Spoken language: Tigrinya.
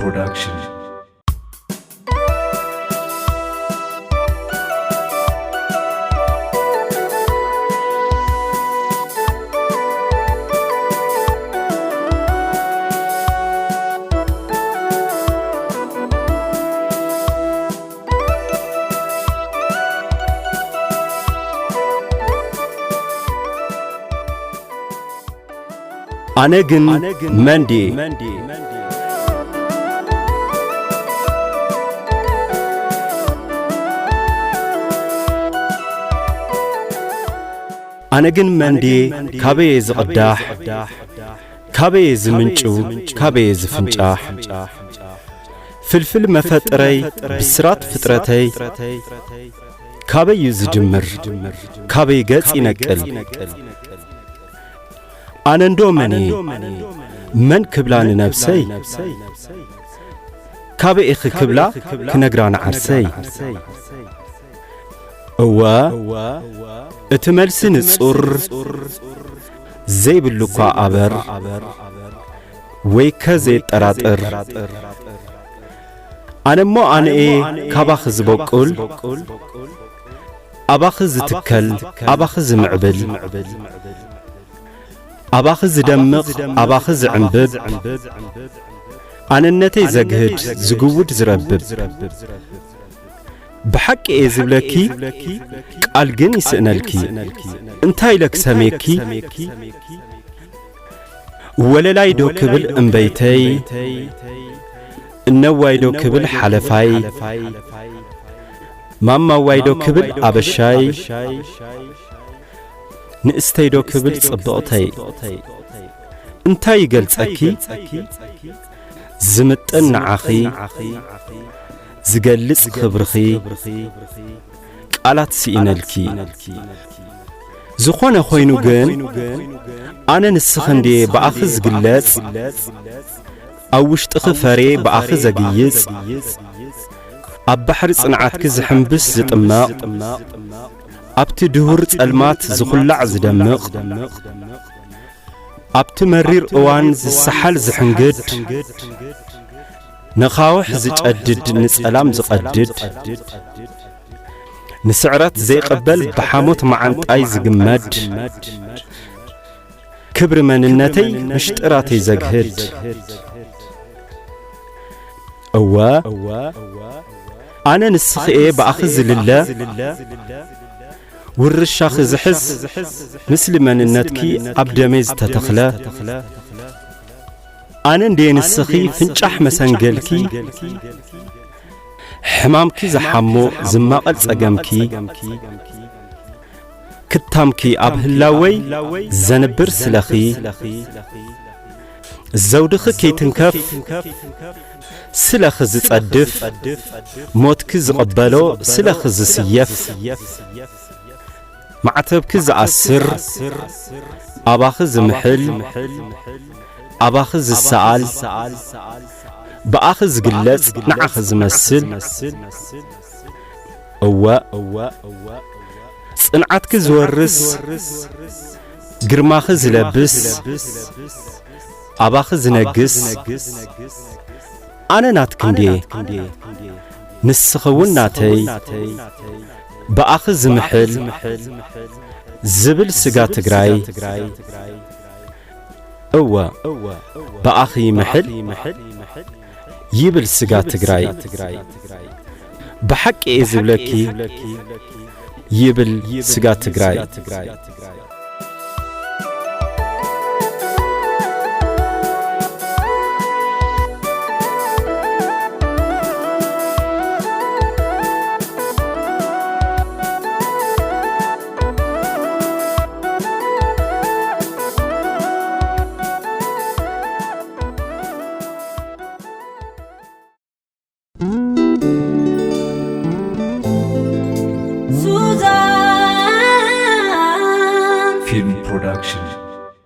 Production. ኣነ ግን መን ድየ? ኣነ ግን መን ድየ? ካበየ ዝቕዳሕ? ካበየ ዝምንጩ? ካበየ ዝፍንጫሕ? ፍልፍል መፈጥረይ፣ ብስራት ፍጥረተይ፣ ካበይ እዩ ዝጅምር? ካበይ ገጽ ይነቅል? ኣነ እንዶ መን እየ? መን ክብላ ንነብሰይ? ካበይ ኢኺ ክብላ ክነግራ ንዓርሰይ? እወ፣ እቲ መልሲ ንጹር፣ ዘይብሉ እኳ ኣበር፣ ወይከ ዘየጠራጥር። ኣነሞ ኣነኤ ካባኺ ዝበቁል፣ ኣባኺ ዝትከል፣ ኣባኺ ዝምዕብል፣ ኣባኺ ዝደምቕ፣ ኣባኺ ዝዕምብብ፣ ኣነነተይ ዘግህድ፣ ዝግውድ፣ ዝረብብ። ብሓቂ እየ ዝብለኪ፣ ቃል ግን ይስእነልኪ። እንታይ ኢለ ክሰምየኪ? ወለላይ ዶ ክብል እምበይተይ፣ እነዋይ ዶ ክብል ሓለፋይ፣ ማማዋይ ዶ ክብል ኣበሻይ፣ ንእስተይ ዶ ክብል ጽብቕተይ። እንታይ ይገልጸኪ? ዝምጥን ንዓኺ፣ ዝገልጽ ክብርኺ፣ ቃላት ስኢነልኪ። ዝኾነ ኾይኑ ግን፣ ኣነ ንስኺ እንድየ ብኣኺ ዝግለጽ፣ ኣብ ውሽጥኺ ፈርየ ብኣኺ ዘግይጽ፣ ኣብ ባሕሪ ጽንዓትኪ ዝሕምብስ ዝጥመቕ፣ ኣብቲ ድሁር ጸልማት ዝኹላዕ ዝደምቕ፣ ኣብቲ መሪር እዋን ዝሰሓል ዝሕንግድ፣ ነኻውሕ ዝጨድድ ንጸላም ዝቐድድ፣ ንስዕረት ዘይቕበል ብሓሞት መዓንጣይ ዝግመድ፣ ክብሪ መንነተይ ምሽጥራተይ ዘግህድ። እወ፣ ኣነ ንስኺ እየ ብኣኺ ዝልለ፣ ውርሻኺ ዝሕዝ፣ ምስሊ መንነትኪ ኣብ ደመይ ዝተተኽለ። ኣነ እንድየ ንስኺ ፍንጫሕ መሰንገልኪ፣ ሕማምኪ ዝሓሞ ዝማቐል ጸገምኪ፣ ክታምኪ ኣብ ህላወይ ዘንብር ስለኺ፣ ዘውድኺ ከይትንከፍ ስለኺ ዝጸድፍ፣ ሞትኪ ዝቕበሎ ስለኺ ዝስየፍ፣ ማዕተብኪ ዝኣስር፣ ኣባኺ ዝምሕል፣ ኣባኺ ዝሰኣል፣ ብኣኺ ዝግለጽ፣ ንዓኺ ዝመስል። እወ፣ ጽንዓትኪ ዝወርስ፣ ግርማኺ ዝለብስ፣ ኣባኺ ዝነግስ፣ ኣነ ናትኪ እንድየ፣ ንስኺ እውን ናተይ፣ ብኣኺ ዝምሕል፣ ዝብል ስጋ ትግራይ። እወ፣ ብኣኺ ይምሕል፣ ይብል ስጋ ትግራይ። ብሓቂ እየ ዝብለኪ፣ ይብል ስጋ ትግራይ። Suzanne. Film Production.